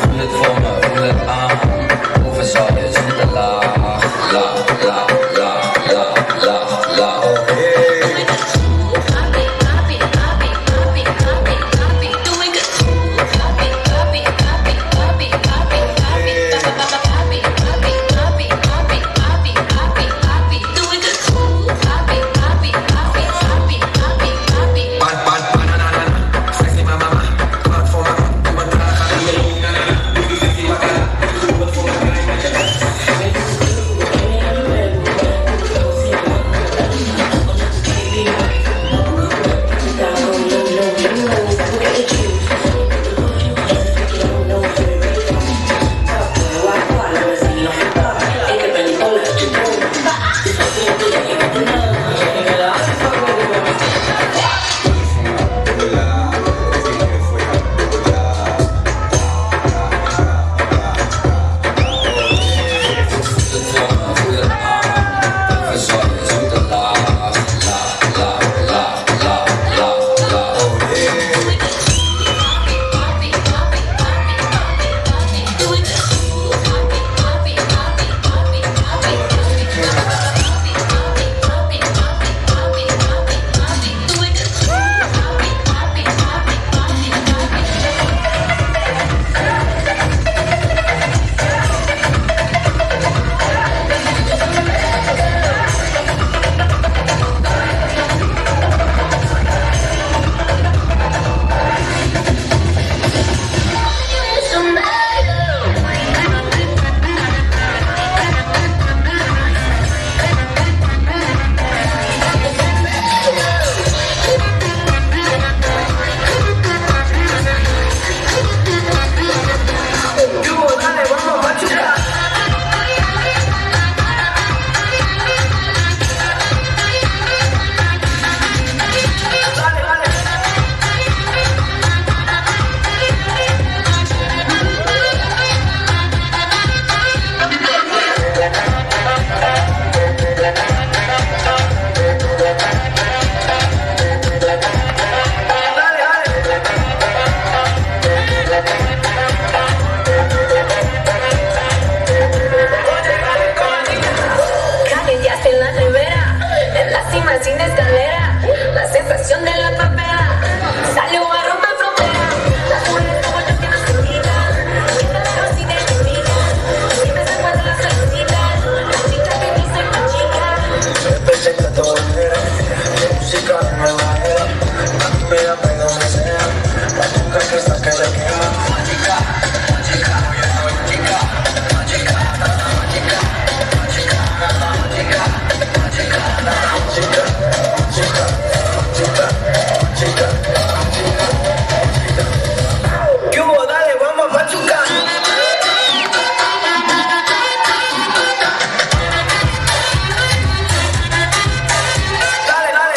Voel het voor me, voel het aan. Overal je zoete laag. La, la, la, la, la, la. Doe ik het goed? Papi, papi, papi, papi, papi, papi. Doe ik het goed? Papi, papi, papi, papi, papi, papi. Papi, papi, papi, papi, papi, papi, papi. Doe ik het goed? Papi, papi, papi, papi, papi, papi. Pan, pan, banana, sexy mama, Praat voor me, doe maar traag, ga je loop, na, na, na. Doe die sexy wakka, doe het voor me, draai met je. Voel het voor me, voel het aan. Overal je zoete laag. La, la, la, la, la, la. Doe ik het goed? Papi, papi, papi, papi, papi, papi. Doe ik het goed? Papi, papi, papi, papi, papi, papi. Papi, papi, papi, papi, papi, papi, papi. Doe ik het goed? Papi, papi, papi, papi, papi. Calienteaste en la ribera, en la cima sin escalera, la sensación de la papera salió a romper frontera. La furia como yo que no se grita, que te la sin enemiga, siempre se encuentra la solicita, la chica que ni soy tu chica. Presenta todo era, música de nueva era. A mí me da pena donde sea, la boca que está que se quema. Mágica, mágica, mágica, mágica, mágica, mágica, mágica, mágica, mágica, mágica, mágica, mágica. ¿Qué hubo? Dale, vamos a Pachuca. Dale, dale.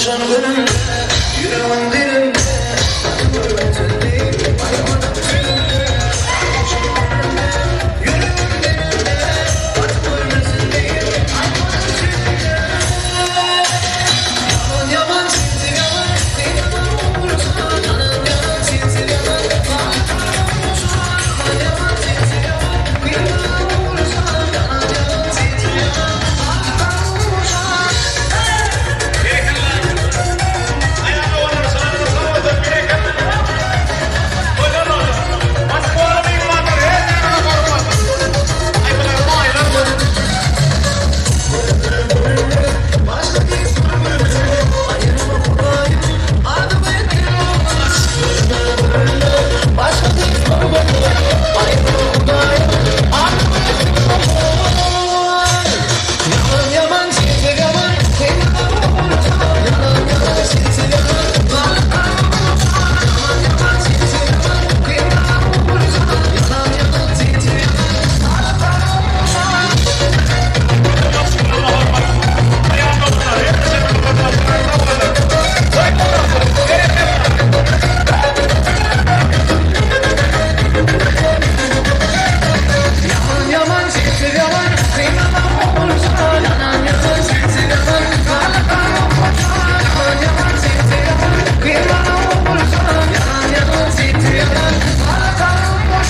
Duşan günümde ýüregim dilimde Gaty görmesin diýip aýtmadym sözümde Duşan günümde ýüregim dilimde Gaty görmesin diýip aýtmadym sözümde Ýaman ýaman sensiz ýaman Sen ýaman bolsan Ýanan ýanan sensiz ýaman Galan bolsan Ýaman ýaman sensiz ýaman Sen ýaman bolsan Ýanan ýanan sensiz ýaman Galan bolsan.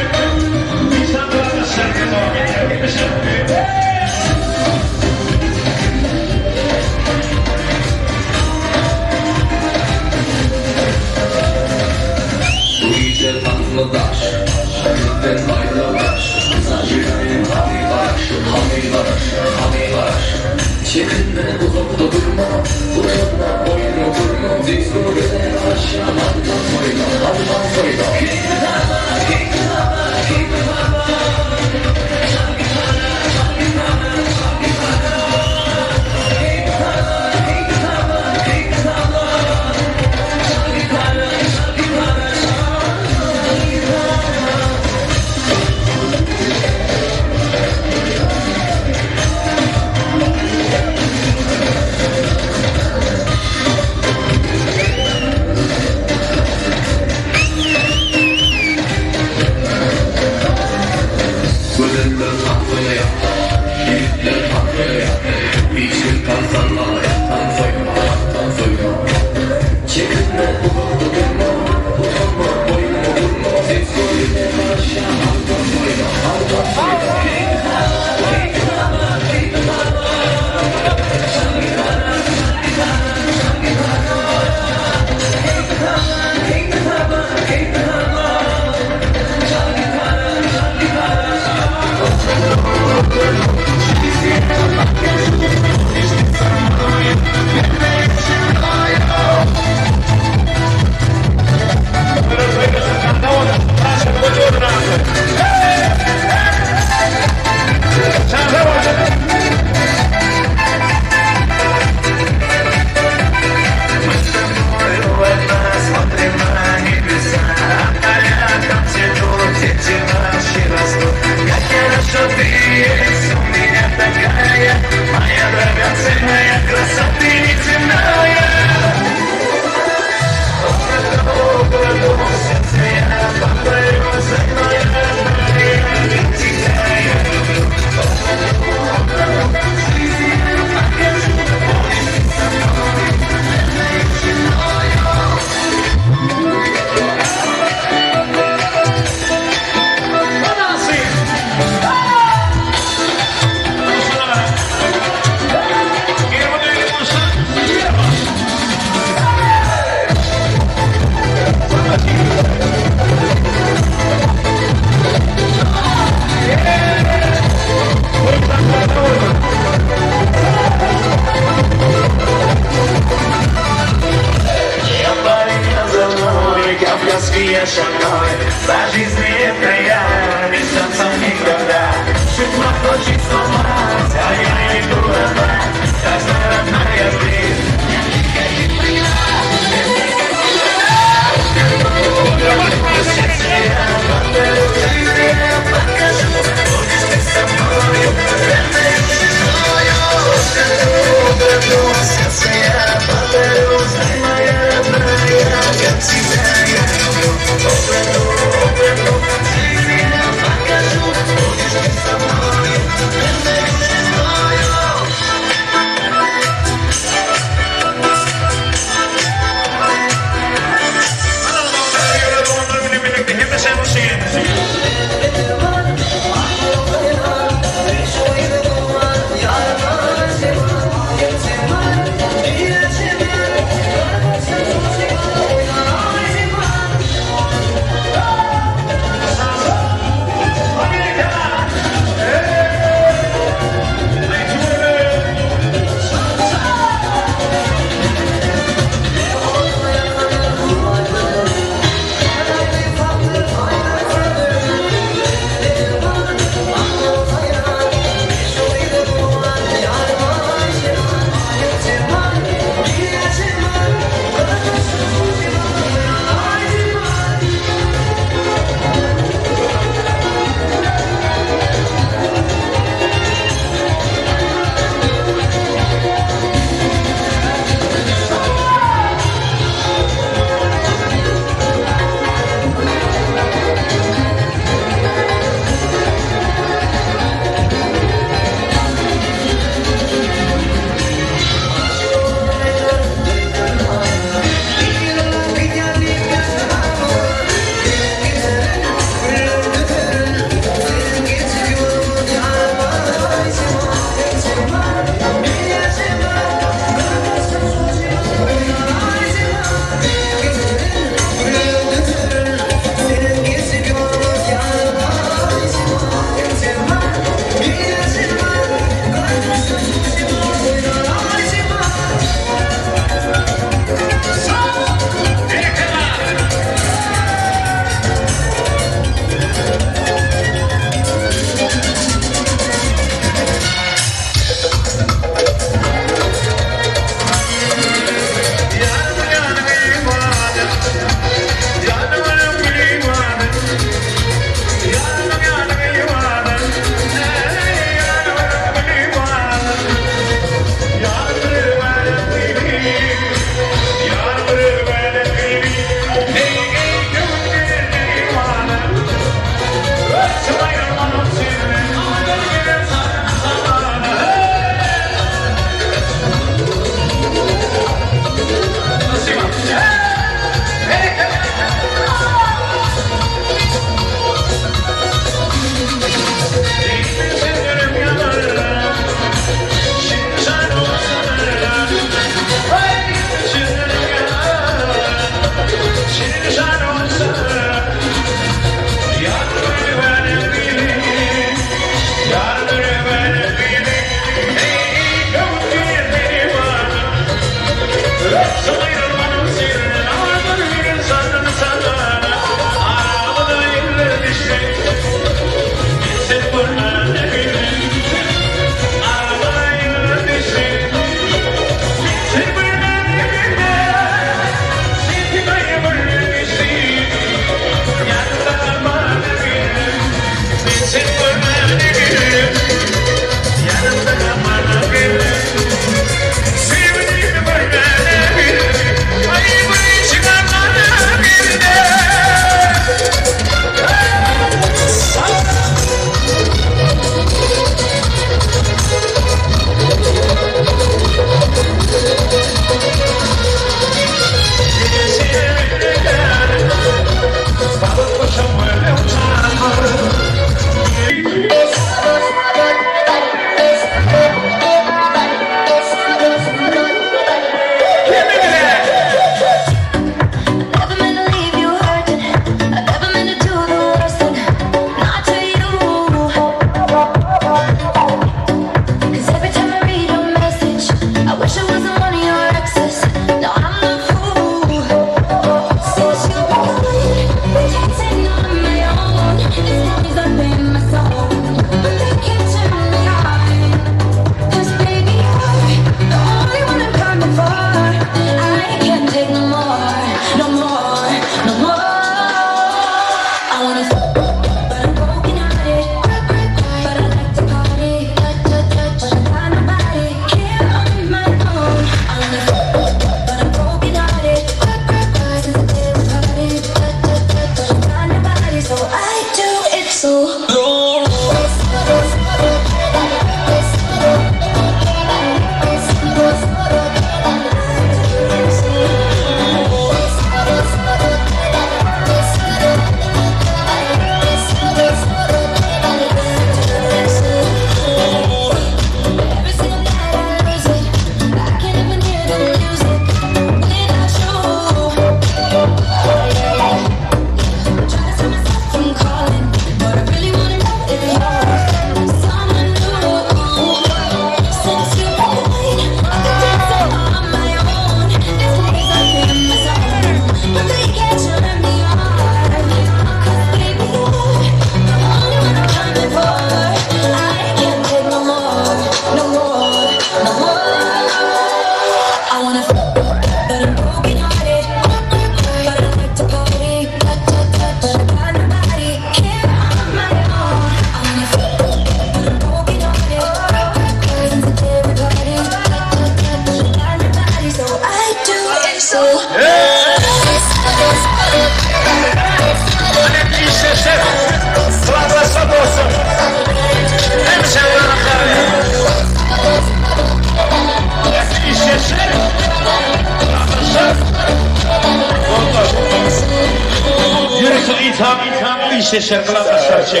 Işleşer kılandaşlar üçin.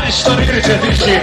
Işleri yürütedi işi.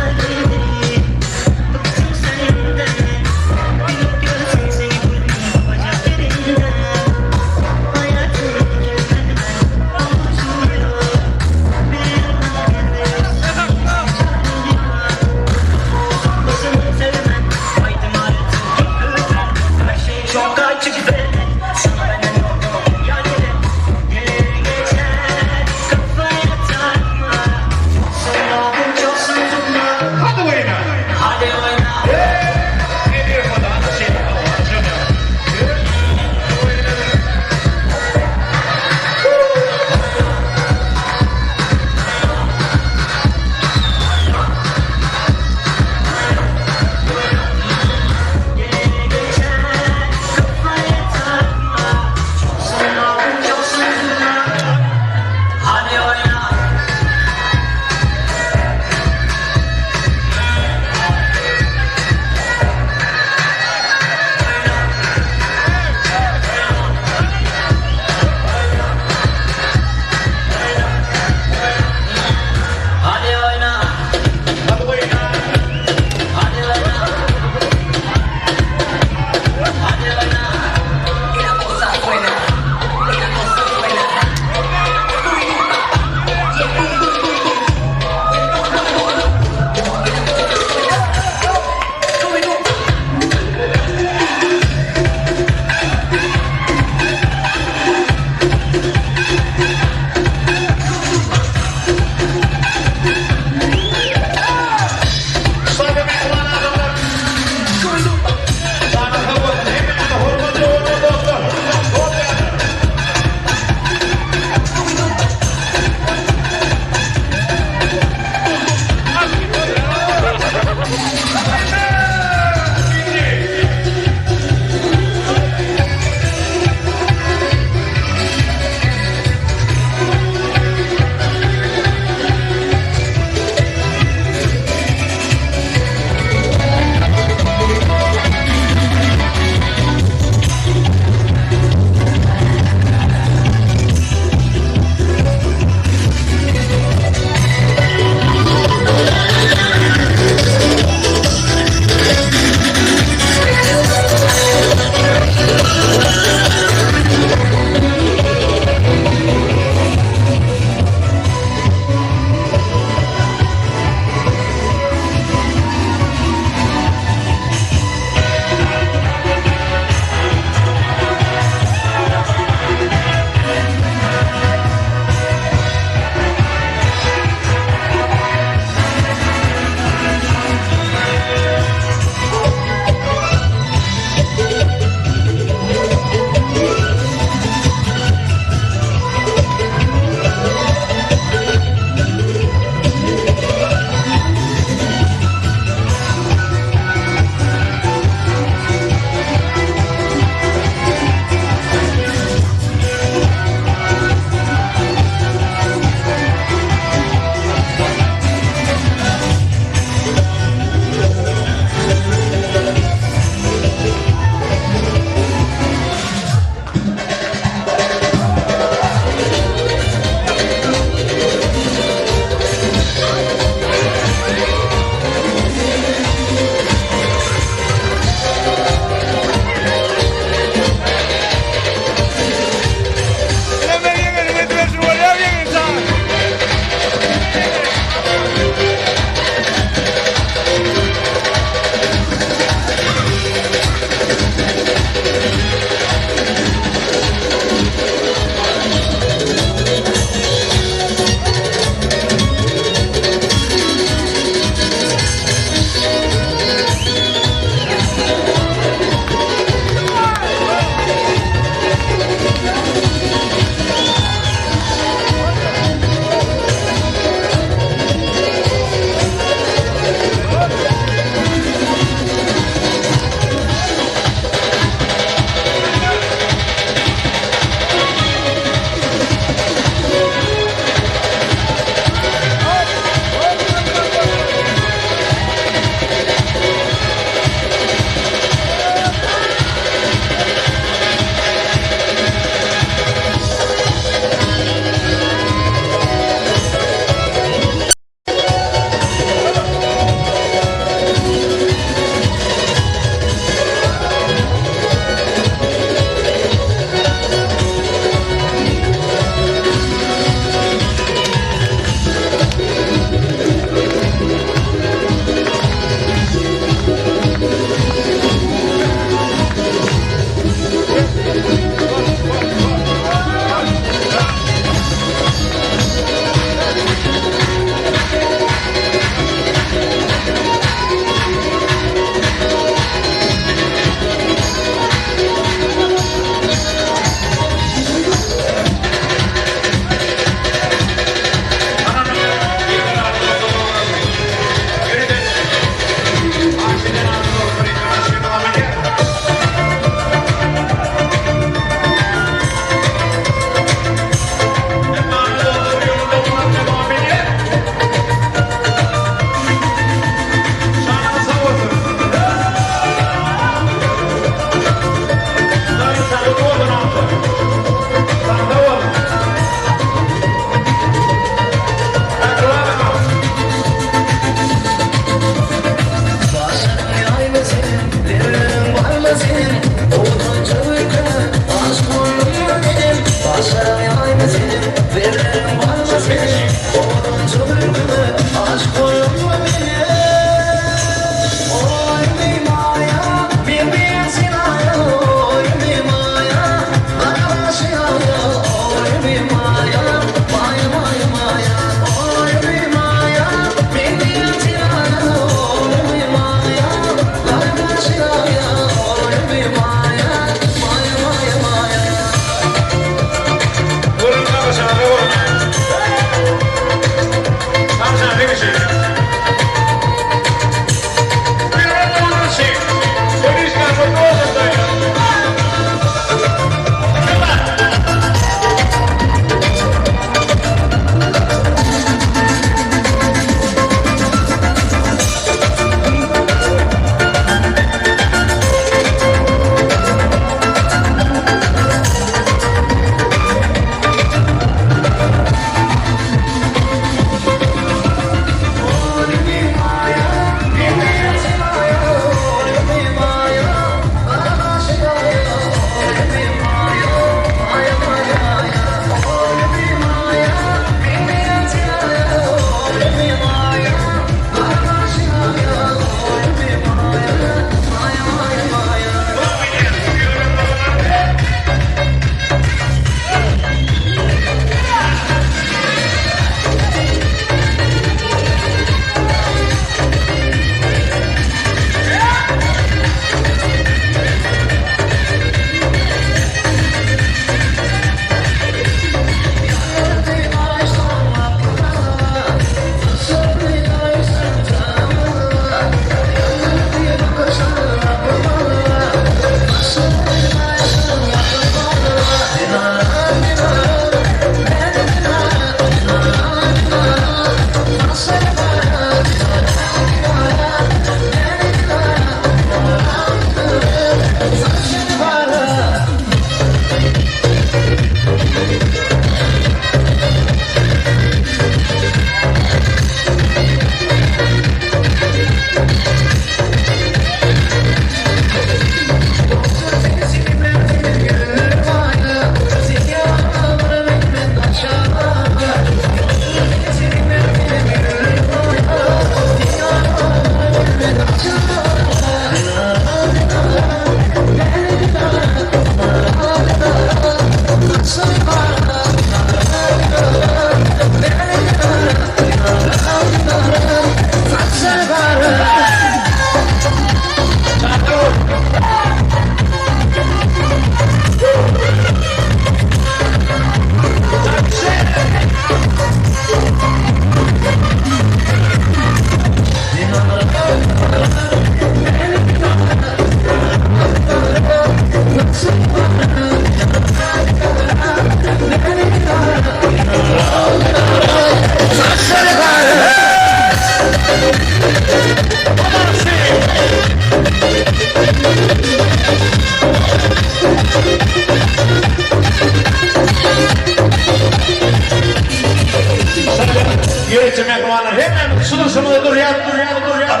Ýörite mähribanlar hemmämiz şu durşumyzda durýas, durýas, durýas.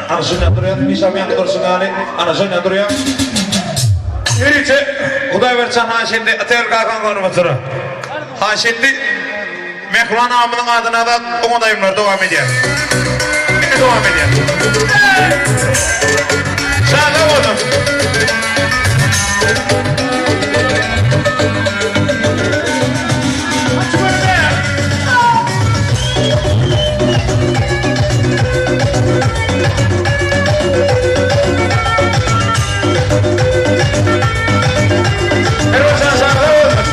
Ana şunda durýas, Mişam ýaňky durşuň ýaly. Ana şunda durýas. Ýörite Hudaýberdi han şindi Atel kakan hormatyna. Han şindi Mähriban agamyzyň adyna da oňat aýdymlar dowam edýär. Ine dowam edýär. Şada bolsun. Her şada bolsun.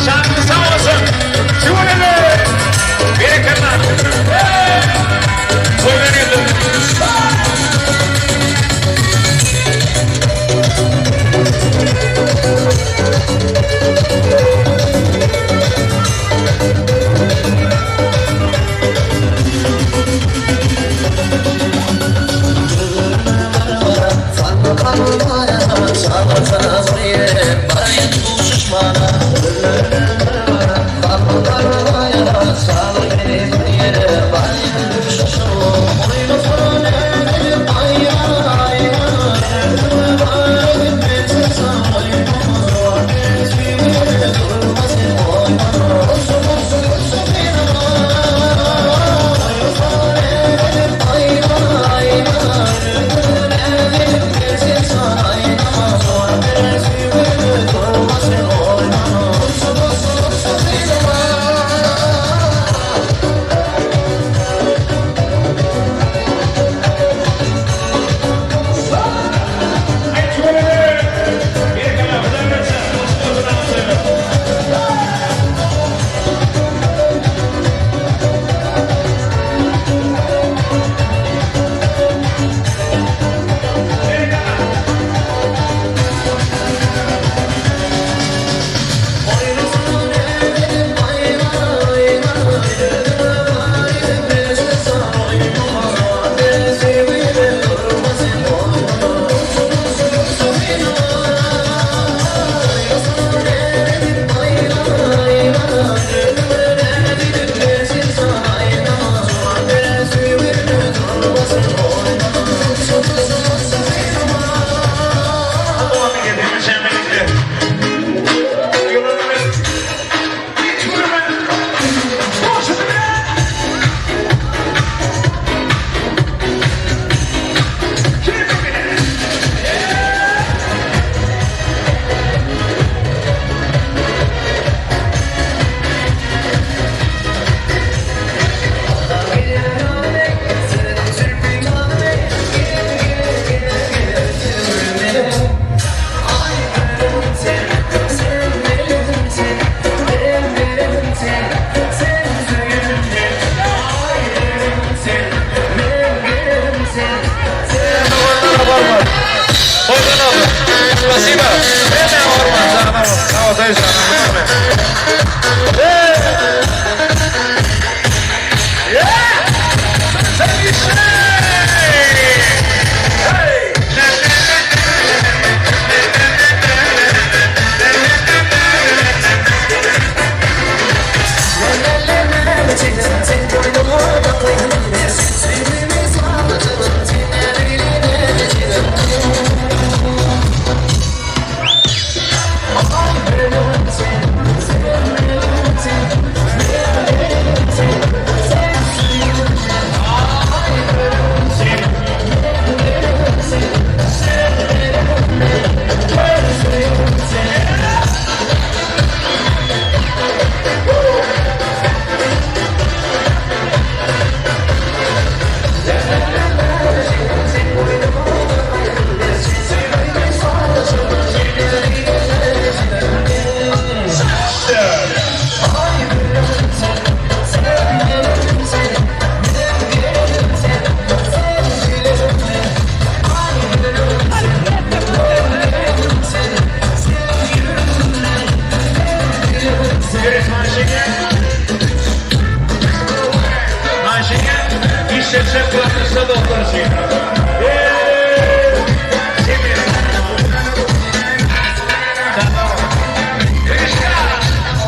Şanyň sag bolsun. Tüweleme. Berekella. Toýdan geldim.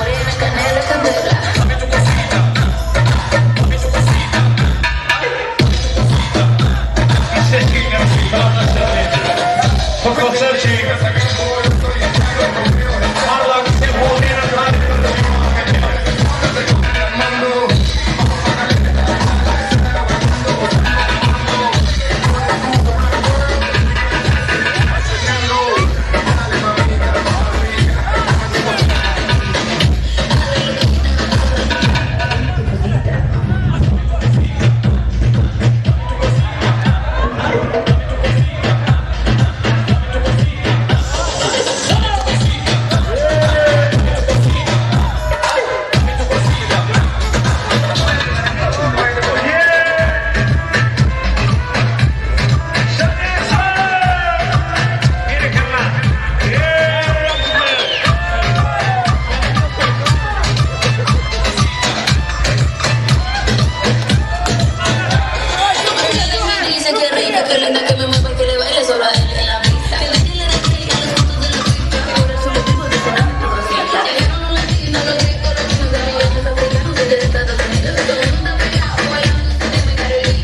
Morena, canela, candela. Dice que rica, que linda, que me mueva y que le baile solo a él en la pista. Que le le dé click a los puntos de la pista. Por eso le digo, dice nada, mamacita. Llegaron los latinos, los gringos, los chinos, americanos, africanos y de Estados Unidos. Todo el mundo pegado, bailando este tema y Carolina, aparte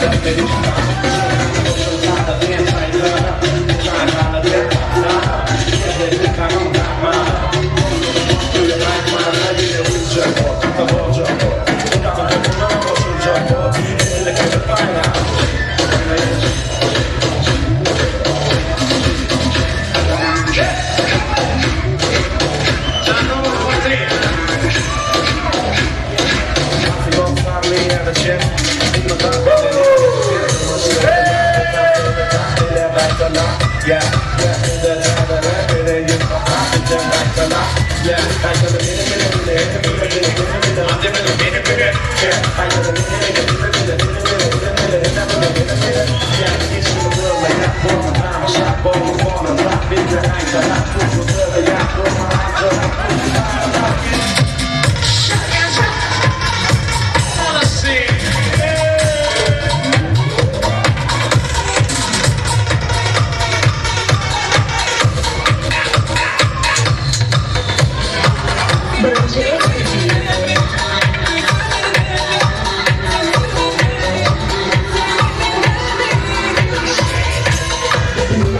se pegó.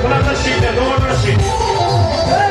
Bular da şeýle, dogry şeýle.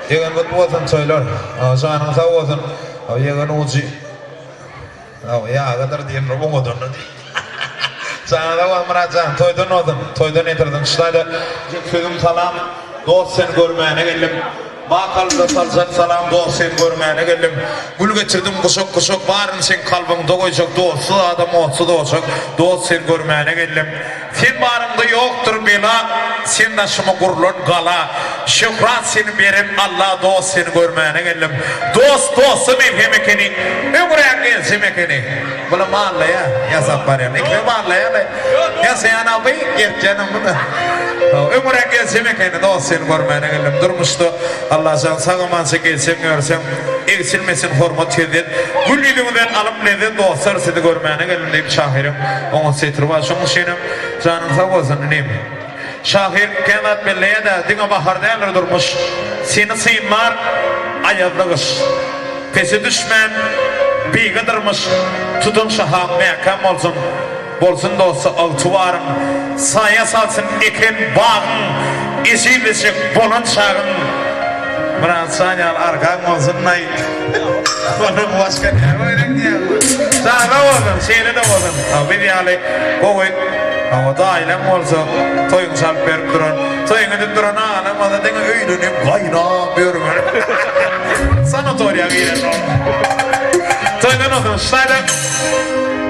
Ýegen gutly bolsun toýlar. Janyň sag bolsun. Ýegen ujy ýagydyr diýen bir oňadandy diý. Janyň sag bolsun Myratjan toýdan bolsun. Toýdan getirdiň. Şunaýda sözüm salam. Dost seni görmäne geldim. Makalda saljak salam dost seni görmäne geldim. Gül getirdim guşak guşak baryn seň kalbyňda goýjak dostsuz adam otsuz ojak dost seni görmäne geldim. Sen baryňda ýokdur bela sen daşyma gurlan gala şöhrat seni beren Alla dost seni görmäne geldim. Dost dosta melhem ekeni öňräk gelsem ekeni. Bula mallaýa ýasap barýan. Ikisi mallaýa-da. Ýasaýan abi, ertýänem bu-da. Öňräk gelsem ekeni, dost seni görmäne geldim. Durmuşda Allajan sag-amança gelsem görsem, egsilmesin hormat hezzet. Gül ýüzüňizden alyp lezzet dostlar sizi görmäne geldim diýip şahyryň oňat setiri bar. Şonuň üçinem janyň sag bolsun inim. Şahyr kän zat belleýär-de, diňe bahar däldir durmuş. Seni synlar aýazly gyş. Pese düşmän, beýige dyrmyş, Tutan şahaň mäkäm bolsun. Bolsun dosta ygtybaryň. Saýa salsyn eken bagyň, Ejizlejek bolan çagyň. Myratjan ýaly arkaň bolsun-laý. Ondan başga näme gerek diýýäň. Jana bolsun, şeýle-de bolsun. Biz ýaly gowy hawa daýylaň bolsa, toýuňy çalyp berip duran, toýuňy edip duran agalaň bolsa diňe öýlenip gaýnap ýörmeli. Sanatoriýa giren ol. Toýdan bolsun. Şaýda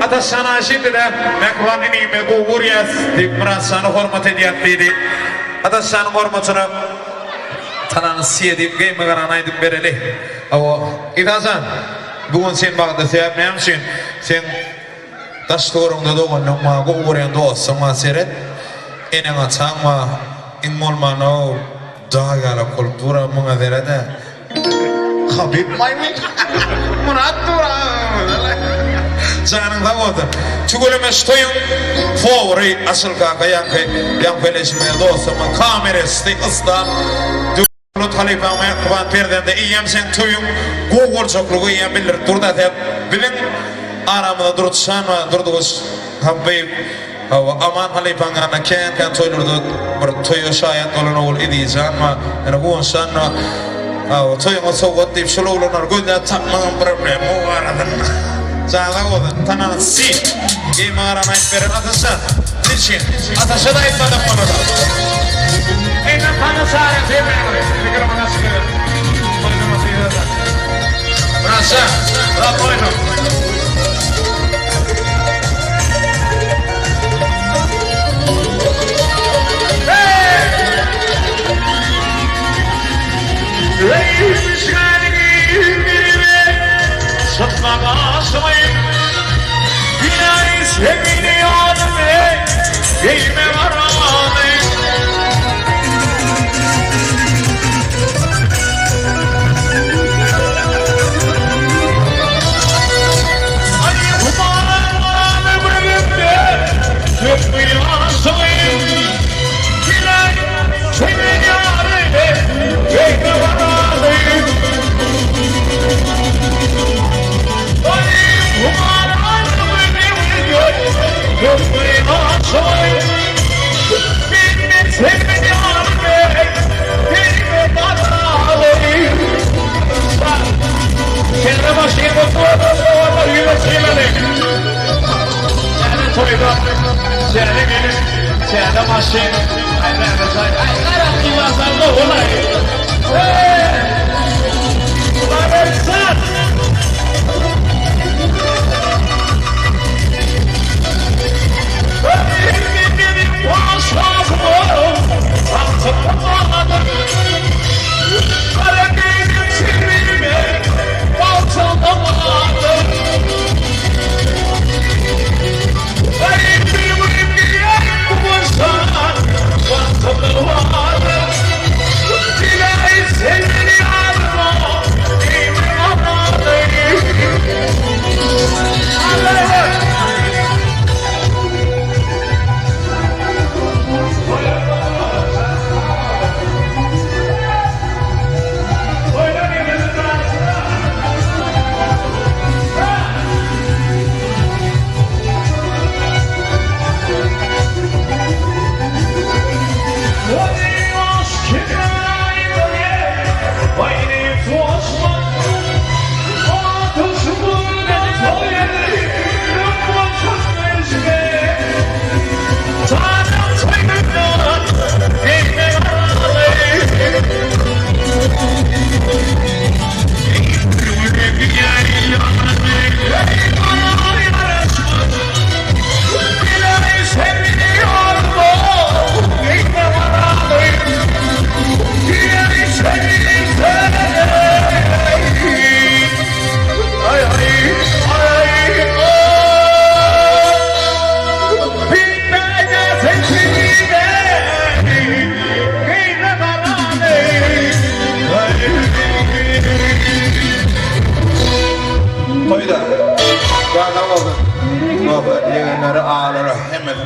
Ataşjan aýşydy-da, Mähriban inimi gowy görýäs diýip Myratjany hormat edýäs diýdi. Ataşjanyň hormatyna Tanany siýe diýip geýme garany aýdyp bereli. Hawa, Isajan, bu gün sen bagtly, sebäp näme üçin? Seň daş-töweregiňde doganlaň bar, gowy görýän dostuň bar, seret, eneň-ataň bar, iň bolmanda dag ýalak bolup dur-a, muňa seret-ä. Habyp maýmyn. Myrat dur-a. Janyň sag bolsun. Tüweleme şu toýuň powary Aşyr kaka ýaňky ýaňpeleşime dostuma kamerasy yslam. Döwlet halypaň mähriban perzendi eýýäm seň toýuň gowy boljaklygy eýýäm bildirip durda sen biziň aramyzda Durdyşan bar Durdyguş Hapbyýew hawa Aman halypaň ýanynda kän kän toýlarda bir toýa şaýat bolan ogul Ezizjan bar ýene Guwançjan bar hawa toýuňa sowgat diýip şol oglanlary gözläp tapmagam problema o arasynda jan sag bolsun tanany si geýme garany aýyp beren Ataşa Niçin Ataşa-da aýtmadyk bolara. Eýsem tanyşaýyň sebäbi mikrofon açyk eder. Raşa, Rapoýno.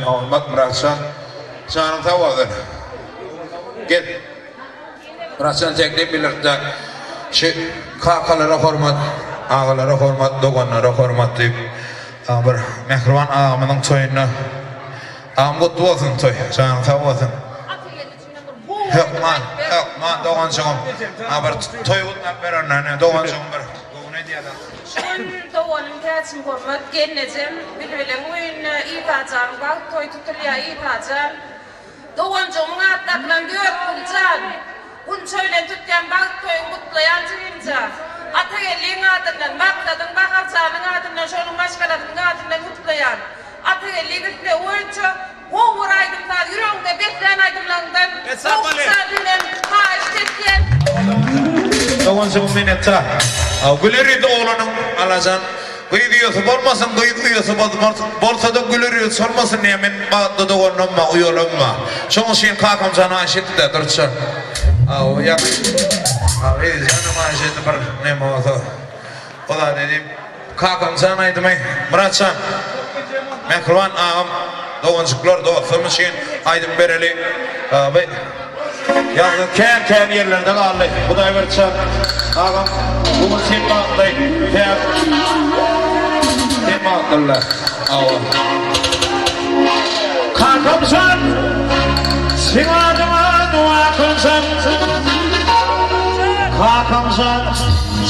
Hormat Myratjan. Janyň sag bolsun. Gel. Myratjan teklip bildirdi. Şu kakalara hormat, agalara hormat, doganlara hormat diýip bir mähriban agamyzyň toýunda Agam gutly bolsun toý. Janyň sag bolsun. Hökman, hökman doganjygym. A bir toý gutlap ber onda ine doganjygym bir göwün edýär-de. Şu gün doganym Täçmuhammet gelnejem Bilbiliň öýünde Isajanyň bagt toýy tutulýar Isajan. Doganjygymyň ady dakylan Dörtgüljan. Gunça bilen tutýan bagt toýuňy gutlaýan jigimjan. Atageldiň adyndan, Maksadyň, Baharjanyň adyndan, şonuň maşgalasynyň adyndan gutlaýan. Atageldiň islegi boýunça gowy bir aýdym-saz ýüregiňde beslän aýdymlaryňdan gowşa diýlen haýyşt etýän. Doganjygym minnetdar. Güler ýüzli oglanyň Allajan gyz uýasy bolmasyn gyz uýasy bolsada güler ýüzi solmasyn diýen men bagtly doganymma uýalamma şoň üçin kakamjan haýyş etdi durça ýaňy Eziz janam haýyş etdi bir neme bolsa o zat edip Kakamjan aýdymy Myratjan mähriban agam doganjyklar dostlarym üçin aýdyp bereli bu ýazgy kän kän ýerlerde galdy Hudaýberdijan agam bu gün sen bagtly sen sen bagtlylar awa Kakamjan seň adyňa dua kylsam Kakamjan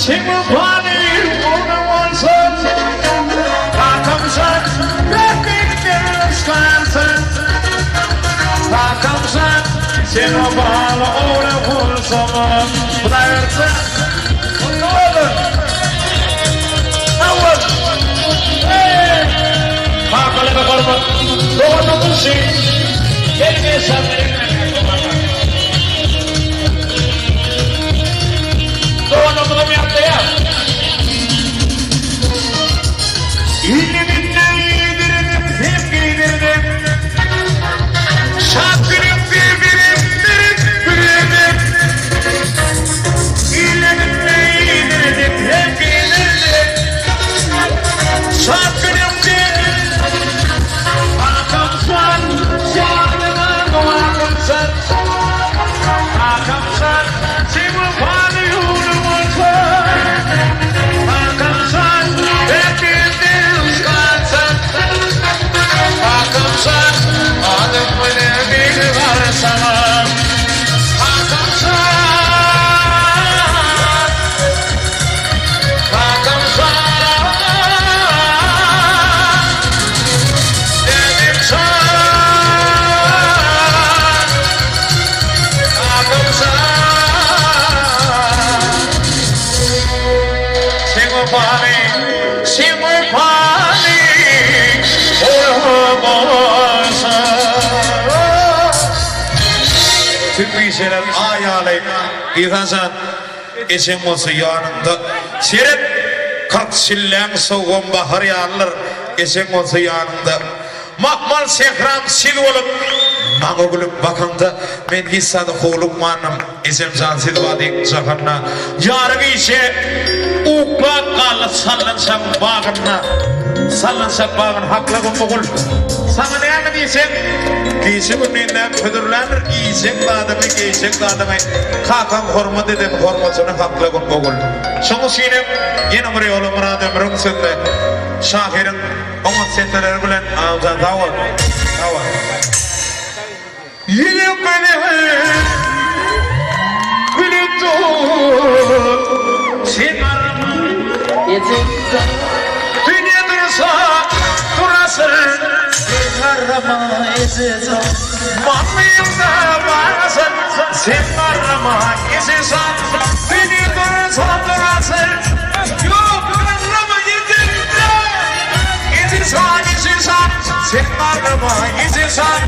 Seň wepaly ogluň bolsun Kakamjan Bähbitden rysgansyn Kakamjan Seň wepaly ogluň bolsun Hudaý bersin Gutly bolsun Sag bol Eý Kakalara hormat Doganlyk üçin Gelin eşan Doganymyzam ýatlaýar. Iýeninde iýdirdim, hem geýdirdim. Şat günümde berip, berip gülürdüm. Iýeninde iýdirdim, hem geýdirdim. Şat günümde Kakam jan, janyma kakam jan. Kakam jan, seň wepaly ýoluň bolsa. Kakam jan, bähbitden ysgansan. Kakam jan, adym bilen biri bar saňa. Kakam jan, kakam jan. Dedim jan. Seň wepaly, seň wepaly bolmasa. Tüm gijeler aý ýaly, Yzanjan, ejeň bolsa ýanyňda. Seret, 40 çilläň sowugam bahar ýalydyr, ejeň bolsa ýanyňda. Mahmal sähram sil bolup, maňa gülüp bakaňda, men hiç zada howlukmandym, ejem jan siz bardyň jahanda. Ýary gije uklap galdy sallançagyň bagynda, Sallançak bagyny haklagyn ogul, saňa näme diýsem, gije-gündizläp hödürländir iýjek zadyňy, geýjek zadyňy, kakaň hormat eden hormatyny haklagyn ogul. Şoň üçinem ýene bir ýola Myrat Ömrüň sözüne şahyryň Oňat setirleri bilen Agamjan sag bol. Sag bol. Ýüzük bilen gülüp dur sen Dünýe dursa durasyn sen garrama ejejan Maňlaýyňda barasyn sen garrama ejejan Dünýe dursa durasyn Ýok garrama Ejejan ejejan sen garrama ejejan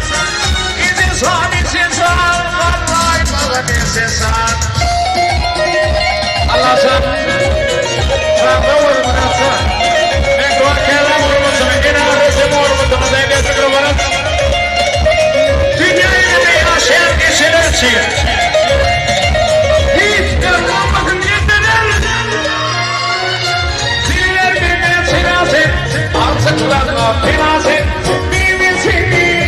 Ejejan ejejan garraýmagan ejejan Allajan Sag bol Myratjan Mehriban käbäm hormatyna ene agasy hormatyna däli şükür Dünýä ýüzünde ýaşaýan ejeler üçin hiç bir bolmasyn ejeler Diller bilmez senasyn, Alçaklarga penasyn, Bibi seni.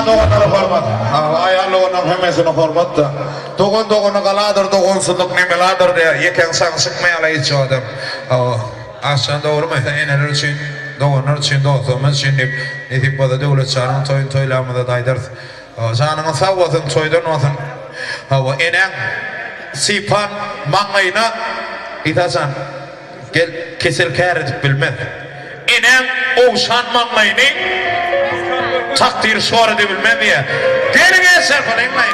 Doganlara hormat. Aýal doganlaryň hemmesine hormat-da. Dogan dogana galadyr, dogansyzlyk nemeladyr diýýär. Ýekeň saňa çykmaýar hiç adam. Hawa. Aşjan dogrymy? Eneler üçin, doganlar üçin, dostlarymyz üçin diýip, nesip bolsa Döwletjanyň toýuny toýlamyzda-da aýdarys. Hawa, janyňyz sag bolsun, toýdan bolsun. Hawa, eneň sypan maňlaýyna Isa jan, gel, kesel kär edip bilmez. Eneň ogşan maňlaýyny takdyr şor edebilmez diýýär. Geliň eşerpalaýyň-laý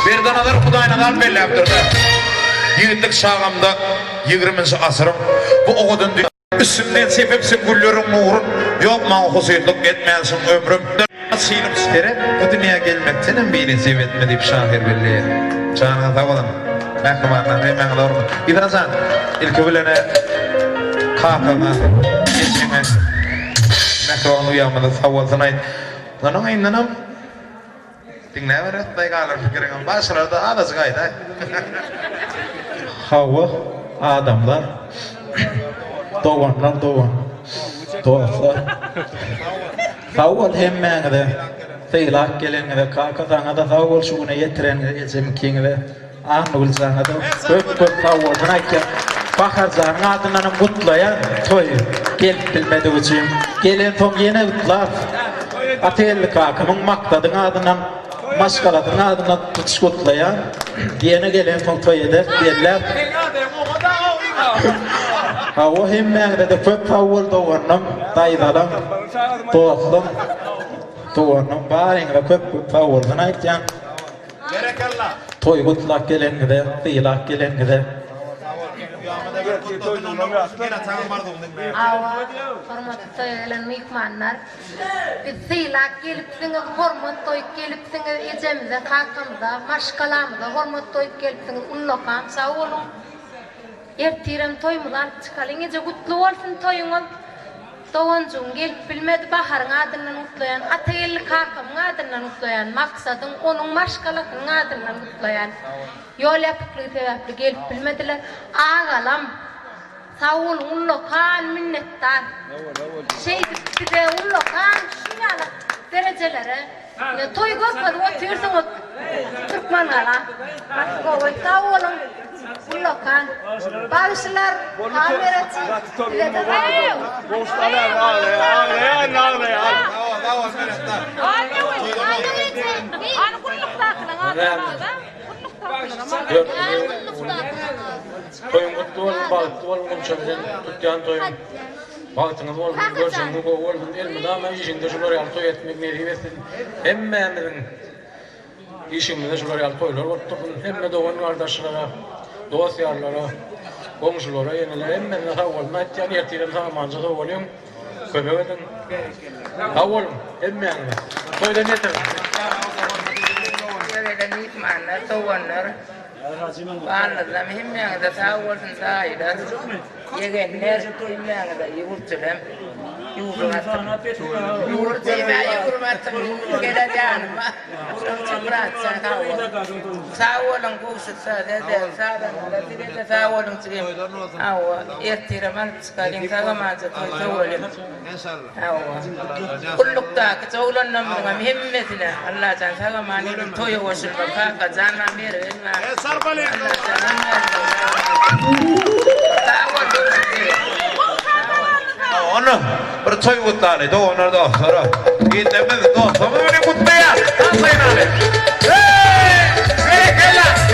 Berdanazar Hudaýnazar belläpdir-de, Ýigitlik çagamda ýigriminji asyryň bu owadan Üstümden sepipsiň gülleriň nurun, Ýok maňa husytlyk etmänsiň ömrüm. Synyp seret, bu dünýä gelmekdenem binesip etme diýip şahyr belleýär. Janyňyz sag bolsun, mähribanlar, hemmäňize hormat. Isa jan, ilki bilen-ä kakaňa, ejeňe, mähriban uýamyza sag bolsun aýt. Onuň yndanam Diňläbereris daýy galan pikiriňem bar şularda azajyk aýdaý. Hawa adamlar doganlar dogan dostlar sag bol hemmäňize sylap geleniňize kaka saňada sag bol şu güne ýetireniňize ejem ikiňize Annagül jana-da köp köp sag bolsun aýtýan Baharjanyň adyndanam gutlaýan toýy gelip bilmedigi üçin gelensoň ýene gutlarys Atageldi kakamyň Maksadyň adyndan maşgalasynyň adyndan tutuş gutlaýan ýene gelensoň toý ederis belläp Hawa hemmäňize-de köp sag bol doganlam daýzalam dostlam doganlam baryňyza köp köp sag bolsun aýtýan. Berekella. Toý gutlap geleniňize, sylap geleniňize. Hawa, hormatly toýa gelen myhmanlar. Bizi sylap gelipsiňiz, hormat goýup gelipsiňiz, ejemize, kakamyza, maşgalamyza hormat goýup gelipsiňiz. Ullakan sag boluň. Ertirem toýumyzy alyp çykalyň. Eje gutly bolsun toýuňyz. Doganjygym gelip bilmedi Baharyň adyndan gutlaýan Atageldi kakamyň adyndan gutlaýan Maksadyň onuň maşgalasynyň adyndan gutlaýan Ýol ýapyklygy sebäpli gelip bilmediler Agalam sag boluň ullakan minnetdar şeýdip bize ullakan şu ýaly derejelere toý görkezip otyrsyňyz Türkmengala gaty gowy sag boluň. Ullakan. Bagşylar, kameraçy, size-de sag boluň. Toýuň gutly bolsun, bagtly bol, Gunça bilen tutýan toýuň bagtyňyz bolsun, görşüňiz gowy bolsun, elmydama işiňde şular ýaly toý etmek nesip etsin hemmämiziň. Işigimizde şular ýaly toýlar bolup dursun. Hemme dogan-gardaşlara, dost-ýarlara, goňşulara, ýenelere hemmesine sag bolsun aýtýan. Ertirem sag-amanja sowalyň, kömek ediň. Sag boluň hemmäňize. Toýdan ýetiriň. Toýa gelen myhmanlar, doganlar, ballyzlam hemmäňize sag bolsun daýylar. Ýegenler hemmäňize ýüwürjilem ýüwrük atym. Ýüwürjime ýüwrüp atym ýüwrüp geler ýanyma. Şoň üçin myratjan sag bol. Sag boluň Gowşut dede sazandalar sizede sag boluň jigim. Hawa ertirem alyp çykalyň sag-amanja toý söweliň. Hawa. Gullukdaky oglanlarymyzyňam hemmesine Allajan sag-aman edin toýa goşulmak Kakajan bar Mergen bar. Allajan hemmäňize sag boluň. Sag bol Döwlet. Onda. Bir toý gutlaly doganlar dostlara. Ýetemiz dostlarymyz bilen gutlaýas. Tans oýnaly. Hey! Berekella!